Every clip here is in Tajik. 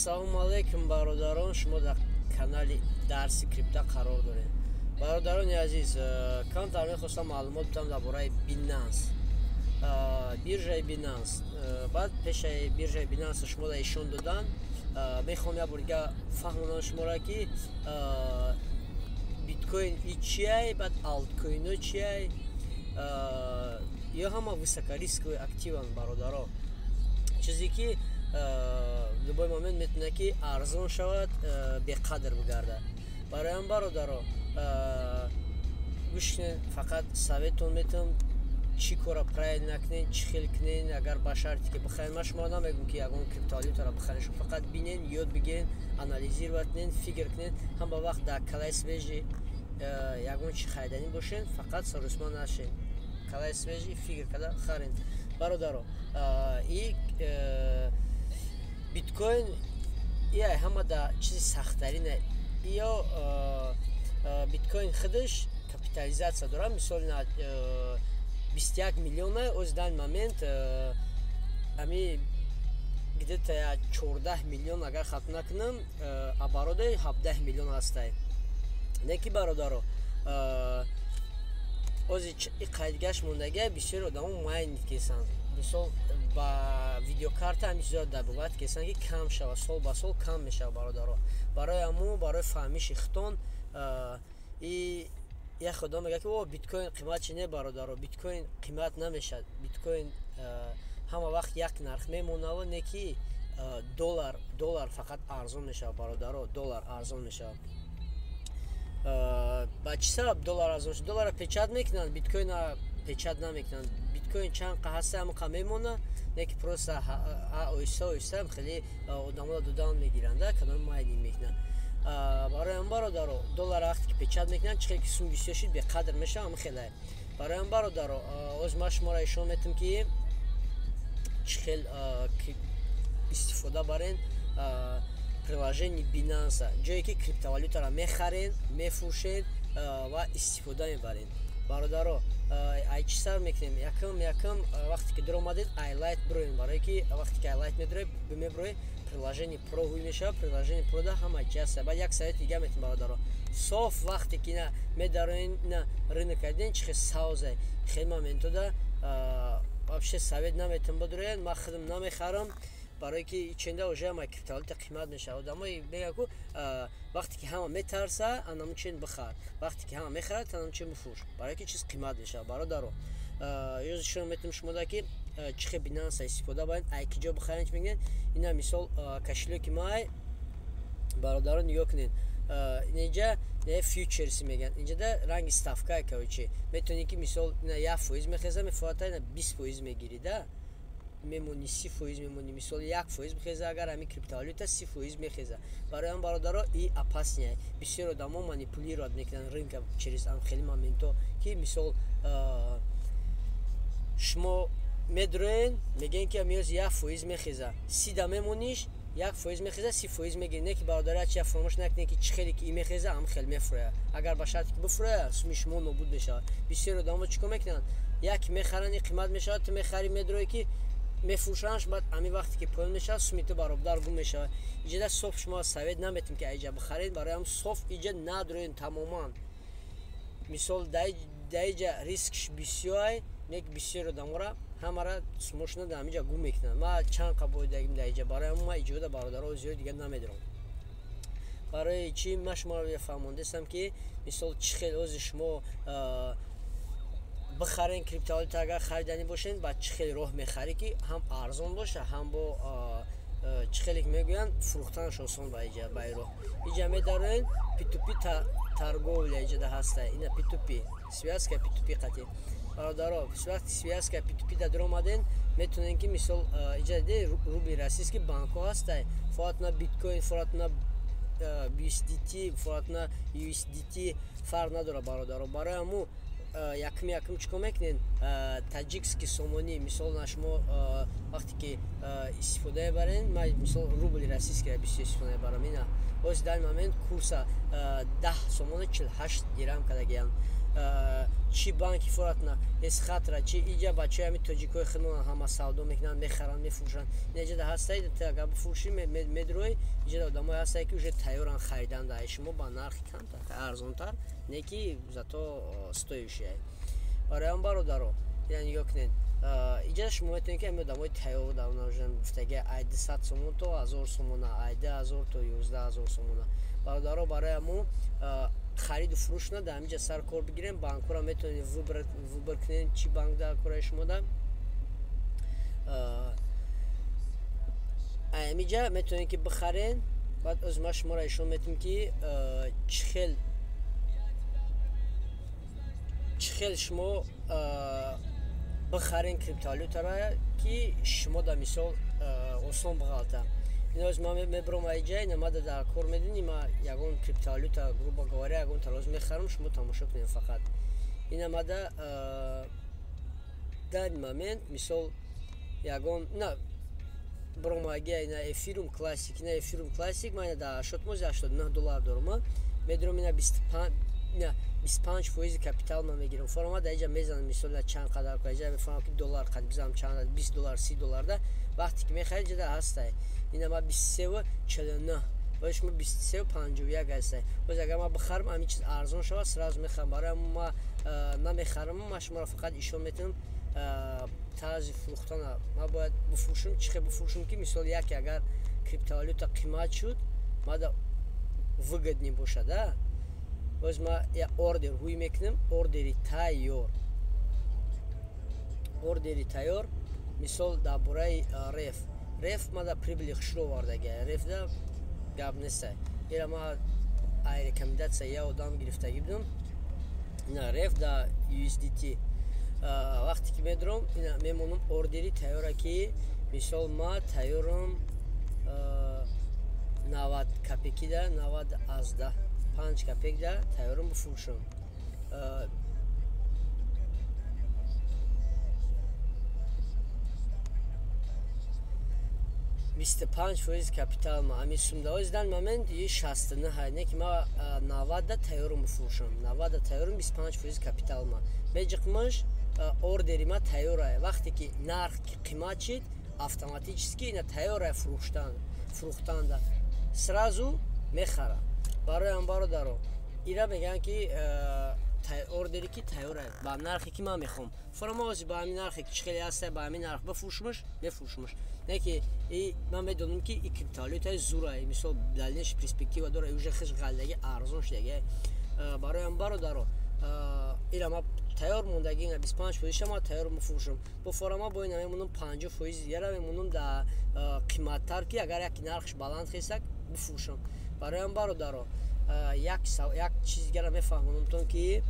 Ассалому алайкум, бародарон. Шумо дар канали Дарси Крипта қарор доред. Бародарони азиз, камтар мехостам маълумот бидам дар бораи Binance, биржаи Binance. Баъд пешаи биржаи Binance шумо да ишон додан, мехоҳам як бор дига фаҳмонам шуморо, ки биткоин и чиай, баъд алткоино чиай. Ё ҳама высокорисковый активанд, бародаро, чизе ки любой момент метавонад ки арзон шавад, беқадр бигардад. Барои ҳам, бародаро, гӯш кунед, фақат советон метавонам, чӣ кора правильно кунед, чӣ хел кунед, агар ба шарте ки бихаред. Ман шуморо намегӯм, ки ягон криптовалютаро бихаред. Шумо фақат бинед, ёд бигиред, анализировать кунед, фикр кунед. Ҳам ба вақт дар калаи свежий ягон чи хариданӣ бошед, фақат сарусма нашед, калаи свежий фикр карда харед, бародаро. И биткоин ия ҳама да чизи сахттарина. Ё биткоин худаш капитализация дорад, мисол, 21 миллиона, оз данный момент ами где-то 14 миллион, агар хато накунам, обороти 17 миллион ҳастай. Не ки, бародаро, ози и қайдгаш мондагия, бисёри одамо майнинг кесанд, мисол, ба видеокарта ҳамин чизоро добывать кесанд, ки кам шавад, сол ба сол кам мешавад, бародаро. Барои ҳамун, барои фаҳмиши хитон, и як одам мегӯяд, ки о, биткоин қимат чи? Не, бародаро, биткоин қимат намешавад. Биткоин ҳама вақт як нарх мемонава, не ки доллар фақат арзон мешавад, бародаро, доллар арзон мешавад. Ба чӣ сабаб доллар арзон шуд? Долларро печать мекунанд, биткоина печать намекунанд. Биткоин чанд қа ҳаста, ҳамон қа мемона, не ки просто оҳиста оҳиста хеле одаморо додан мегиранд, кадоми майнинг мекунанд. Барои ҳам, бародаро, доллар вақте ки печать мекунанд, чӣ хеле ки сум бисёр шид, беқадр мешавад, ҳам хеле. Барои ҳам, бародаро, оз ман шуморо ишон метам, ки чӣ хел истифода барен приложение Binance, ҷое ки криптовалютаро мехарен, мефурӯшед ва истифода мебаред. Бародаро, ай чӣ сар мекунем? Якум, вақте ки дуромадед, ай Лайт бироем, барое ки вақте ки ай Лайт меброед, приложение Про ҳуй мешавад. Приложение Про да ҳама чи ҳаста. Баъд як совети дига метем, бародаро. Соф вақте ки на медароен, на рынок карден, чи хел сауза, хел моментода вообще совет наметем бидроен. Ман худам намехарам, барое ки ченда уже ҳама криптовалюта қимат мешавад. Одамои мегӯяд ку, вақте ки ҳама метарса, анамун чен бихар, вақте ки ҳама мехарад, анамун чен бифурӯш, барое ки чиз қимат мешавад. Бародаро, ёз шумо метавонем шумода, ки чӣ хел Binance истифода баред, ай ки ҷо бихаред, чи мегӯяд. Ина, мисол, кошелёки май, бародаро, нигоҳ кунед. Инҷа фьючерс мегӯянд, инҷада ранги ставка, короче, метавонӣ ки, мисол, ина 1% мехеза, мефурата, ина 20% мегирӣ, да мемонӣ, 30% мемонӣ. Мисол, 1% бихеза, агар ҳамин криптовалюта 30% мехеза. Барои ҳам, бародаро, и опасный. Бисёр одамо манипулировать мекунанд рынка через ам хели моменто, ки, мисол, шумо медроен, мегӯен, ки амиёз 1% мехеза, 30 да мемониш, 1% мехеза, 30% мегирӣ. Не ки, бародари, чия фаромӯш накунед, ки чӣ хеле ки и мехеза, ҳам хел мефурӯяд. Агар ба шарте ки бифурӯяд, суми шумо нобуд мешавад. Бисёр одамо чӣ кор мекунанд? Як мехаранд, и қимат мешавад, ту мехарӣ, медроӣ, ки мефурӯшанаш, баъд ҳамин вақте ки поён мешавад, суми ту баробар гум мешавад. Иҷода соф шумо совет наметем, ки аиҷа бихаред. Барои ҳам соф иҷа надроен тамоман. Мисол, даиҷа рискш бисёр не, бисёр одамора ҳамара сумошона дар ҳамиҷа гум мекунанд. Ман чанд қа боидагим дар иҷа, барои ҳам ман иҷода, бародаро, зиёд дига намедорам. Барои чӣ ман шуморо фаҳмондастам, ки, мисол, чӣ хел ози шумо бихарен криптовалюта, агар хариданӣ бошед, ба чӣ хел роҳ мехарӣ, ки ҳам арзон боша, ҳам бо чӣ хеле мегӯянд, фурӯхтанаш осон. Ба иҷа, ба роҳ иҷа медароен, P2P торговля иҷада ҳаста. Ина P2P, связка P2P қати, бародаро. Вақти связка P2P да дуромаден, метавонем ки, мисол, иҷа де рубли российский банкҳо ҳастай, фоатна биткоин, фоатна BUSDT, фоатна USDT, фарқ надорад, бародаро. Барои ҳамун якум чӣ кор мекунед? Таҷикский сомонӣ, мисол, на шумо вақте ки истифода мебарен, ман, мисол, рубли российскийро бисёр истифода мебарам. Ина боз дар момент курса 10 сомону 48 дирам кардагиям. Чи банки форатна эсхатра, чи иҷа бачаи ҳами тоҷикои худмон ҳама савдо мекунанд, мехаранд, мефурӯшанд. Инаҷада ҳастай, ту агар бифурӯшӣ, медрои иҷада одамое ҳастай, ки уже тайёран харидан дар шумо ба нархи камтар, арзонтар, не ки зато стоящий. Барои ҳам, бародаро, ина нигоҳ кунед, иҷа шумо метавонед, ки ҳами одамои тайёр гуфтаги ай 200 сомон то 1000 сомона, ай 2000 то 11 000 сомона. Бародаро, барои ҳамо хариду фурӯшна дар ҳамиҷа сар кор бигирем. Банкҳоро метавонед выбор кунед, чӣ банк дар кораи шумо да. Ҳамиҷа метавонед, ки бихарен. Баъд оз ма шуморо ишон метавем, ки чӣ хел шумо бихарен криптовалютаро, ки шумо дар мисол осон биғалта. Иноз ма мебурам айҷа, ина мада дар кор медини, ма ягон криптовалюта, грубо говоря, ягон тароз мехарам, шумо тамошо кунед фақат. Ина мада дар момент мисол ягон на бромагия, ина Эфирум Классик, ина Эфирум Классик ма ина дар шотмози 89 доллар дорум. Медурам, ина 25 фоизи капитал ма мегирам. Форома дар иҷа мезанам, мисол чанд қадар, иҷа мефаҳмам, ки доллар қад бизанам, чанд, 20 доллар, 30 доллар да. Вақте ки мехарид, иҷа ҳастай, ина ма 23,49, боз шумо 23,51 ҳастай. Боз агар ма бихарам, ҳамин чиз арзон шавад, сразу мехарам. Барои ма намехарам, ма шуморо фақат ишон метавонам тарзи фурӯхтана. Ма бояд бифурӯшам, чӣ хел бифурӯшам, ки мисол яке агар криптовалюта қимат шуд, мада выгодный бошад. А боз ма я ордер ҳуй мекунам, ордери тайёр, ордери тайёр. Мисол дар бораи реф мада прибыли хушро овардага. Рефда гап нестай, ира ма ай рекомендация я одам гирифтагӣ будам. Ина реф да USDT. Вақте ки медурам, ина мемонам ордери тайёра, ки мисол ма тайёрам 90 копейкида, 90,5 копейкда тайёрам бифурӯшам. 25 фоиз капиталма ами сумдаоз дан момент и 69, не ки ма 90-да тайёрам бифурӯшам, 90-да тайёрам, 25 фоиз капиталма меҷиқмаш. Ордери ма тайёрае. Вақте ки нарх қимат шид, автоматически ина тайёрае фурӯхтанда, сразу мехара. Бароям, бародаро, ира мегӯянд, ки ордере ки тайёрае ба нархе ки ман мехоҳам. Фаромози ба ҳамин нархе ки чӣ хеле ҳаста, ба ҳамин нарх бифурӯшмаш, мефурӯшмаш. Не ки ман медонам, ки и криптовалютаи зурае, мисол дальнейший перспектива дора, уже хеш ғалдаги арзон шудаги. Бароям, бародаро, ира ма тайёр мондаги, ина 25 фоизша ма тайёр мефурӯшам. Бо форама бо ина мемонам 50 фоиз, яра мемонам да қиматтар, ки агар яки нархш баланд хесак, бифурӯшам. Бароям, бародаро, як чиз дигара мефаҳмонамтон, ки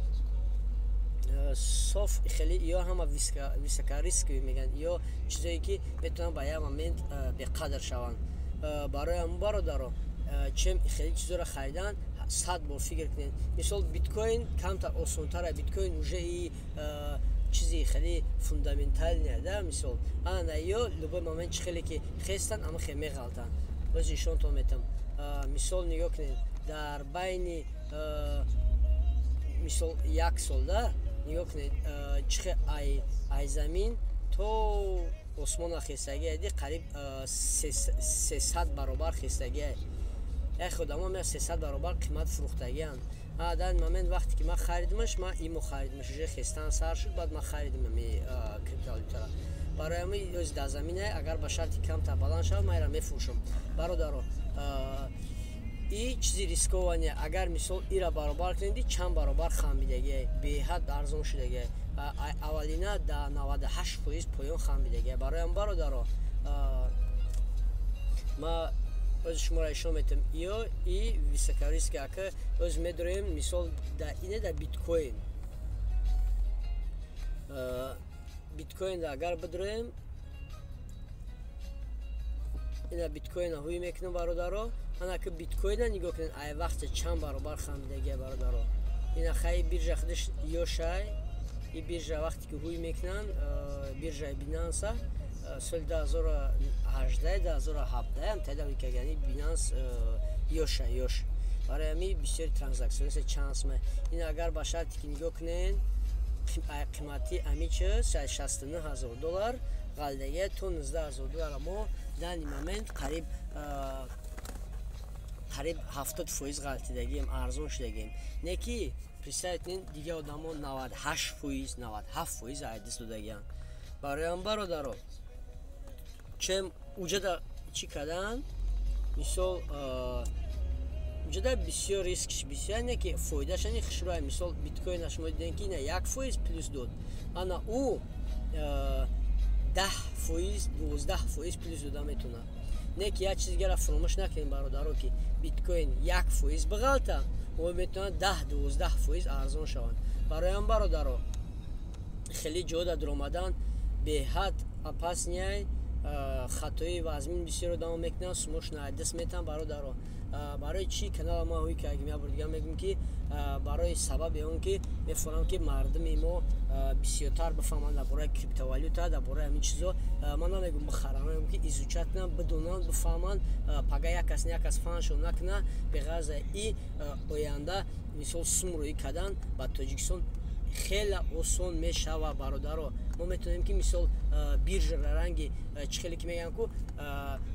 соф хеле ё ҳама высокорисковый мегӯянд, ё чизое ки метавонанд ба як момент беқадр шаванд. Барои ҳамн, бародаро, чем хеле чизоро харидан, 100 бор фикр кунед. Мисол биткоин камтар осонтара, биткоин уже и чизи хеле фундаментальный да. Мисол ана ё любой момент чӣ хеле ки хестанд, ама хе меғалтанд. Боз ишонтон метам. Мисол нигоҳ кунед, дар байни мисол як сол да нигоҳ кунед, чӣ хел ай замин то осмона хестагӣ, ди қариб 300 баробар хестагӣ. Як одамо меа 300 баробар қимат фурӯхтагианд. Дар ин момент вақте ки ман харидмаш, ман имо харидмаш, уже хестан сар шуд, баъд ман харидим ами криптовалютара. Барои ҳами оз дар замина, агар ба шарти камтар баланд шавад, ман ира мефурӯшам. Бародаро, и чизи рискование. Агар мисол ира баробар кунед, чанд баробар хамбидагия, беҳад арзон шудагия. Аввалина да 98 фоиз поён хамбидагия. Бароям, бародаро, ма оз шуморо ишон метавам, ё и высокорисковый. Ака оз медорем, мисол да ине да биткоин, биткоин агар бидроем, ина биткоина ҳуй мекунам. Бародаро, ана ки биткоина нигоҳ кунед, ай вақте чанд баробар хамидагия. Бародаро, ина хай биржа худаш ёшай, и биржа вақте ки ҳуй мекунанд, биржаи Бинанса соли 2018, 2017 ам тайда кагани Бинанс ёша ёш. Барои ҳамин бисёри транзаксия чанд сума. Ин агар ба шарте ки нигоҳ кунен, қимати ами чиз 69 ҳазор доллар ғалдагия то 19 ҳазор доллар. Мо данный момент қариб 70% ғалтидагием, арзон шудагием. Не ки представить кунед, дигар одамо 98%, 97% айдис додагианд. Бароям, бародаро, чем уҷада чӣ кардан, мисол, уҷада бисёр рискш бисёр, не ки фоидаша не хушрӯя. Мисол, биткоина шумо дидем, ки ина 1% плюс дод, ана ӯ 10%, 12% плюс дода метавонад. Не ки як чиз дигара фуромӯш накунем, бародаро, ки биткоин 1% биғалта, ӯ метавонад 10-12% арзон шаванд. Бароям, бародаро, хеле ҷода дуромадан беҳад опасный, хатои вазмин бисёр одамо мекунанд, сумошона айдас метаванд. Бародаро, барои чӣ канала ма ҳуй кардем? Як бор дига мегӯм, ки барои сабаби он ки мефорам, ки мардуми мо бисёртар бифаҳманд дар бораи криптовалюта, дар бораи ҳамин чизо. Ман намегӯм бихарам, мегӯм, ки изучать кунанд, бидонанд, бифаҳманд. Пага як кас, як кас фаҳмшон накуна, беғарза и оянда, мисол, сум рӯӣ кардан ба Тоҷикистон хеле осон мешава. Бародаро, мо метавонем, ки мисол, биржара ранги чӣ хеле ки мегӯям ку,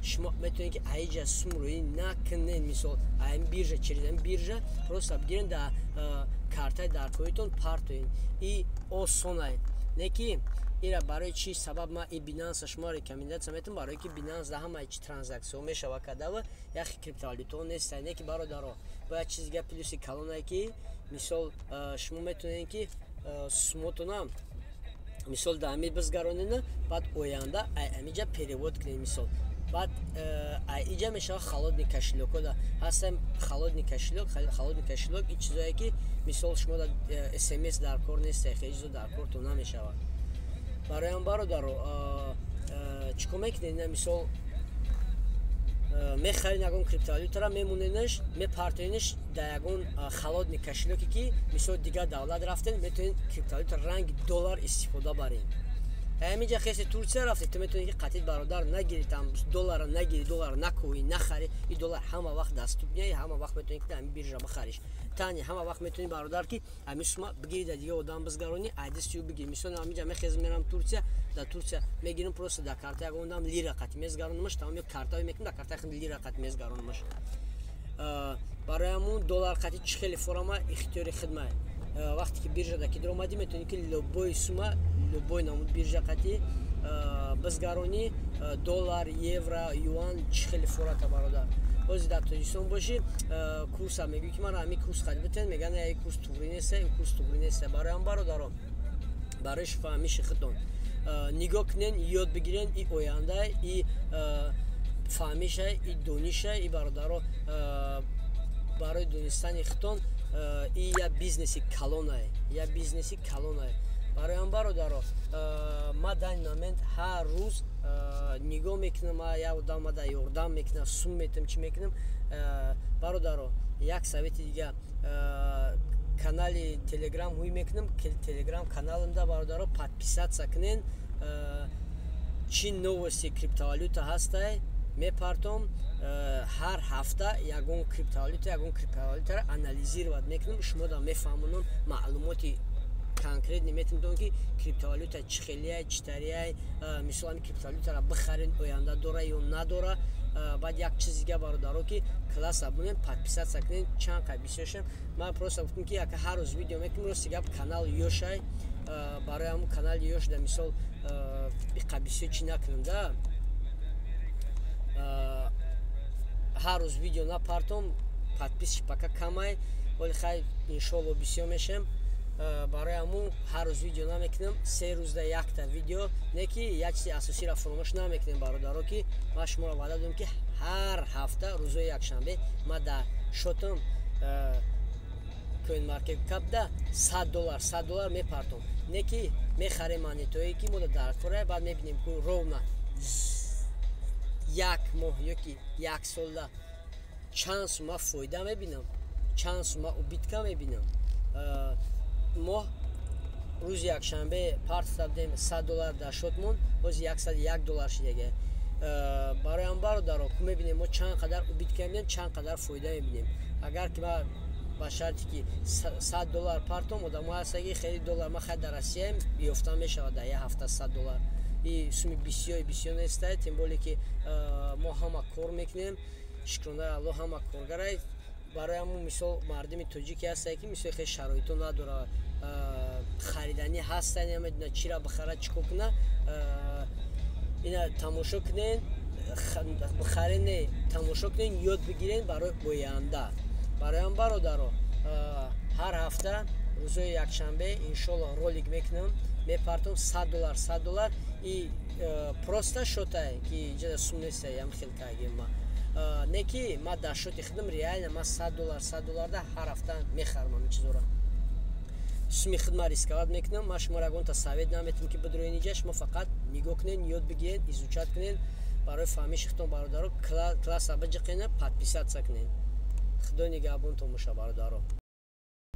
шумо метавонед, ки аиҷа сум рӯӣ накунед, мисол, аин биржа, через ин биржа просто бигирен, да картаи даркоитон партоен, и осонай. Не ки ира барои чӣ сабаб ма и Бинанса шумо рекомендация метавон? Барое ки Бинанс да ҳамаи чи транзаксияҳо мешава кардава, яхе криптовалютаҳо неста. Не ки, бародаро, бояд чиз дига, плюси калонае, ки мисол, шумо метавонед, ки сумотона, мисол, да ҳами бизгаронена, баъд оянда ай амиҷа перевод кунед. Мисол, баъд иҷа мешава холодный кошелёк ода ҳастам, холодный кошелёк. Холодный кошелёк и чизое ки, мисол, шумо да смс дар кор нест, хеле чизо дар кортон намешавад. Бароям, бародаро, чӣ кор мекунед? Ина, мисол, мехаред ягон криптовалютара, мемоненаш, мепартоенаш дар ягон холодный кошелёк е ки, мисол, дигар давлат рафтен, метавонед криптовалюта ранги доллар истифода баред. Ҳаминҷа хеси Турсия рафте, ту метавонӣ, ки қатид, бародар, нагири там доллара, нагири, доллар накӯӣ, нахари. И доллар ҳама вақт доступный, ҳама вақт метавонӣ, ки ҳамин биржа бихариш тани, ҳама вақт метавонӣ, бародар, ки ҳамин сума бигири, дар дигар одам бизгаронӣ, айдисию бигири. Мисол, ҳаминҷа мехезм, мерам Турсия, дар Турсия мегирим, просто дар карта ягон одам лира қати мезгаронамаш, тамом, ё картаи мекунам, дар картаи худ лира қати мезгаронамаш. Барои ҳамун доллар қати чӣ хеле форама, ихтиёри хидмат. Вақте ки биржада ки дуромадӣ, метавонӣ, ки любой сума, любой намуд биржа қати бизгаронӣ: доллар, евро, юан, чӣ хеле фората. Бародар, ҳозир дар Тоҷикистон бошӣ, курса мегӯӣ, ки ман ҳамин курс қати битен, мегӯянд, ин курс туғрӣ неста, ин курс туғрӣ неста. Барои ҳам, бародаро, барои фаҳмиши худтон нигоҳ кунен, ёд бигирен. И оянда, и фаҳмиша, и дониша, и, бародаро, барои донистани худтон и як бизнеси калонае, як бизнеси калонае. Барои ҳам, бародаро, ма данный момент ҳар рӯз нигоҳ мекунам, як одам ма да ёрдам мекунам, сум метам, чӣ мекунам. Бародаро, як совети дига: канали Телеграм ҳуй мекунам, Телеграм каналымда, бародаро, подписаться кунен. Чӣ новости криптовалюта ҳастай, мепартом. Ҳар ҳафта ягон криптовалюта, ягон криптовалютаро анализировать мекунам, шумо да мефаҳмонам, маълумоти конкретный метавонам, ки криптовалюта чӣ хелияй, чӣ тарияй, мисол, ҳамин криптовалютаро бихарен, оянда дора ё надора. Баъд як чиз дига, бародаро, ки класса бунем, подписаться кунем, чанд қай бисёр шем. Ман просто гуфтам, ки яка ҳар рӯз видео мекунем. Рости гап, канал ёшай, барои ҳамун канали ёш да, мисол, иқа бисёр чӣ накунам да, ҳар рӯз видео напартом, подписчик пока камай, вале хай, иншолло, бисёр мешем. Барои ҳамун ҳар рӯз видео намекунам, 3 рӯзда якта видео. Не ки як чизи асосиро фуромӯш намекунем, бародаро, ки ман шуморо ваъда додам, ки ҳар ҳафта рӯзои якшанбе ман дар шотам CoinMarketCap да 100 доллар, 100 доллар мепартом. Не ки мехарем монетое, ки мо дар кора, баъд мебинем, ку ровно як моҳ ёки як солда чанд сума фоида мебинам, чанд сума убытка мебинам. Моҳ рӯзи якшанбе партофта будем 100 доллар дар шотмон, ҳозир 101 доллар шидага. Барои ҳам, бародаро, ку мебинем, мо чанд қадар убытка мебинем, чанд қадар фоида мебинем. Агар ки ма ба шарте ки 100 доллар партом, одамо ҳаста, ки хеле доллар ма хай дар Россияем, ёфта мешавад дар як ҳафта 100 доллар. И суми бисёр бисёр нестай, тем более ки мо ҳама кор мекунем, шукронаи Аллоҳ, ҳама коргарай. Барои ҳамун, мисол, мардуми тоҷике ҳастае, ки мисол хеле шароито надорад, хариданӣ ҳаста, намедона чира бихарад, чӣ кор куна. Ина тамошо кунен, бихарен не, тамошо кунен, ёд бигирен барои оянда. Барои ҳам, бародаро, ҳар ҳафта рӯзои якшанбе, иншолло, ролик мекунам, мепартом 100 доллар, 100 доллар. И просто счёт ае, ки иҷада сум неста, ям хел кагем ма не, ки ма дар счёт и худам реально ма 100 доллар, 100 долларда ҳар ҳафта мехарам ҳамин чизора. Суми худма рисковать мекунам. Ма шуморо ягонта совет наметам, ки бидроен иҷа. Шумо фақат нигоҳ кунен, ёд бигирен, изучать кунен барои фаҳмиши худтон. Бародаро, класса биҷиқена, подписаться кунен. Худо нигаҳбонтон боша, бародаро.